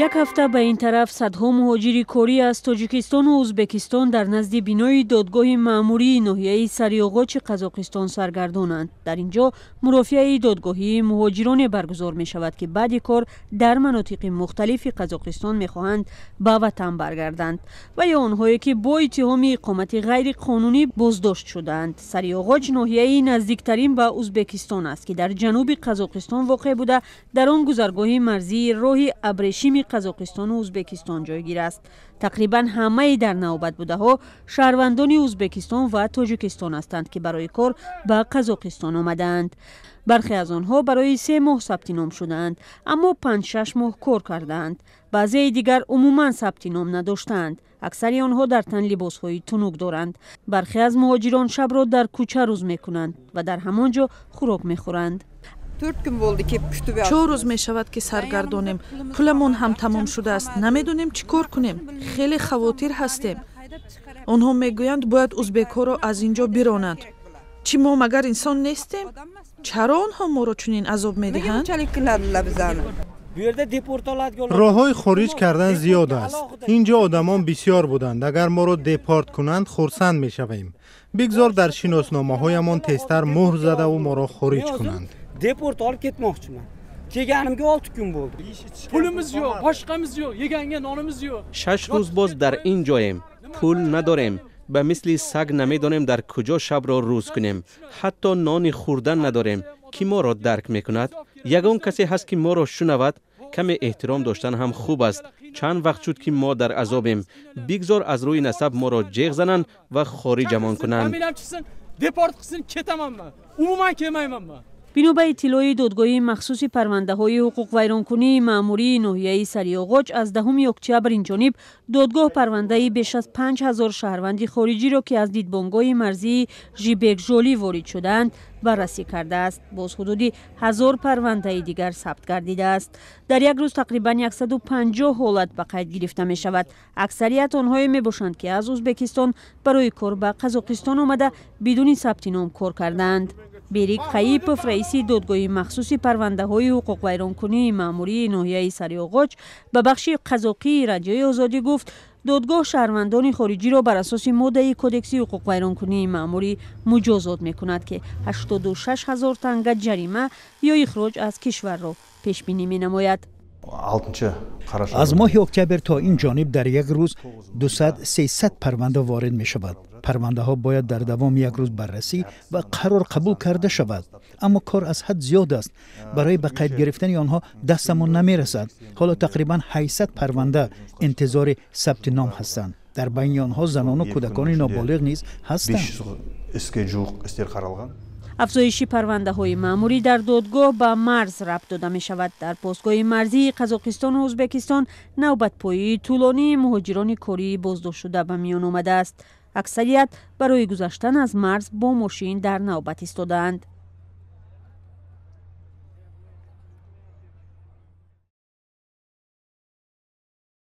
Як ҳафта ба ин тараф садҳо муҳоҷири корӣ аз Тоҷикистону Ӯзбекистон дар назди бинои додгоҳи маъмурии ноҳияи Сариоғочи Қазоқистон саргардонанд. Дар ин ҷо мурофиаи додгоҳии муҳоҷироне баргузор мешавад, ки баъди кор дар манотиқи мухталифи Қазоқистон мехоҳанд ба ватан баргарданд ва ё онҳое, ки бо иттиҳоми иқомати ғайриқонунӣ боздошт шудаанд. Сариоғоч ноҳияи наздиктарин ба Ӯзбекистон аст, ки дар ҷануби Қазоқистон воқеъ буда, дар он гузаргоҳи марзии роҳи абрешими Қазоқистону Ӯзбекистон ҷойгир аст. Тақрибан ҳамаи дар навбат будаҳо шаҳрвандони Ӯзбекистон ва Тоҷикистон ҳастанд, ки барои кор ба Қазоқистон омадаанд. Бархе аз онҳо барои 3 моҳ сабти ном шудаанд, аммо 5-6 моҳ кор кардаанд. Баъзеи дигар умуман сабти ном надоштаанд. Аксари онҳо дар тан либосҳои тунук доранд. Бархе аз муҳоҷирон шабро дар кӯча рӯз мекунанд ва дар ҳамон ҷо хӯрок мехӯранд. 4 рӯз мешавад, ки саргардонем. Пуламон ҳам тамом шудааст, намедонем чӣ кор кунем, хеле хавотир ҳастем. Онҳо мегӯянд, бояд узбекҳоро аз ин ҷо биронанд. Чӣ, мо магар инсон нестем? Чаро онҳо моро чунин азоб медиҳанд? Роҳҳои хориҷ кардан зиёд аст. Ин ҷо одамон бисёр буданд. Агар моро депорт кунанд, хурсанд мешавем. Бигзор дар шиносномаҳоямон тезтар муҳр задаву моро хориҷ кунанд. Депорт olib ketmoqchiman. Kelganimga 6 kun bo'ldi. Pulimiz yo'q, boshqamiz yo'q, yeganga nonimiz yo'q. 6 рӯз боз дар ин ҷоем, пул надорем, ба мисли саг намедонем дар куҷо шабро рӯз кунем. Ҳатто нони хӯрдан надорем. Кӣ моро дарк мекунад? Ягон касе ҳаст, ки моро шунавад? Каме эҳтиром доштан ҳам хуб аст. Чанд вақт шуд, ки мо дар азобем. Бигзор аз рӯи насаб моро ҷеғ зананд ва хориҷамон кунанд. Депорт qilsin, ketaman man, umuman kelmayman man. Бино ба иттилои додгоҳи махсуси парвандаҳои ҳуқуқвайронкунии маъмурии ноҳияи Сариоғоч, аз 10 октябр инҷониб додгоҳ парвандаи беш аз 5000 шаҳрванди хориҷиро, ки аз дидбонгоҳи марзии Жибекжолӣ ворид шудаанд, баррасӣ кардааст. Боз ҳудуди 1000 парвандаи дигар сабт гардидааст. Дар як рӯз тақрибан 150 ҳолат ба қайд гирифта мешавад. Аксарият онҳое мебошанд, ки аз Ӯзбекистон барои кор ба Қазоқистон омада, бидуни сабти ном кор кардаанд. Берик Қаипов, раиси додгоҳи махсуси парвандаҳои ҳуқуқвайронкунии маъмурии ноҳияи Сариоғоч, ба бахши қазоқии Радиои Озодӣ гуфт, додгоҳ шаҳрвандони хориҷиро бар асоси моддаи Кодекси ҳуқуқвайронкунии маъмурӣ муҷозот мекунад, ки 86 ҳазор танга ҷарима ё ихроҷ аз кишварро пешбинӣ менамояд. Аз моҳи октябр то ин ҷониб дар як рӯз 200-300 парванда ворид мешавад. Парвандаҳо бояд дар давоми як рӯз баррасӣ ва қарор қабул карда шавад, аммо кор аз ҳад зиёд аст. Барои ба қайд гирифтани онҳо дастамон намерасад. Ҳоло тақрибан 800 парванда интизори сабти ном ҳастанд. Дар байни онҳо занону кӯдакони ноболиғ низ ҳастанд. Афзоиши парвандаҳои маъмурӣ дар додгоҳ ба марз рабт дода мешавад. Дар постгоҳи марзии Қазоқистону Ӯзбекистон навбатпоии тӯлонии муҳоҷирони кории боздоштшуда ба миён омадааст. Аксарият барои гузаштан аз марз бо мошин дар навбат истодаанд.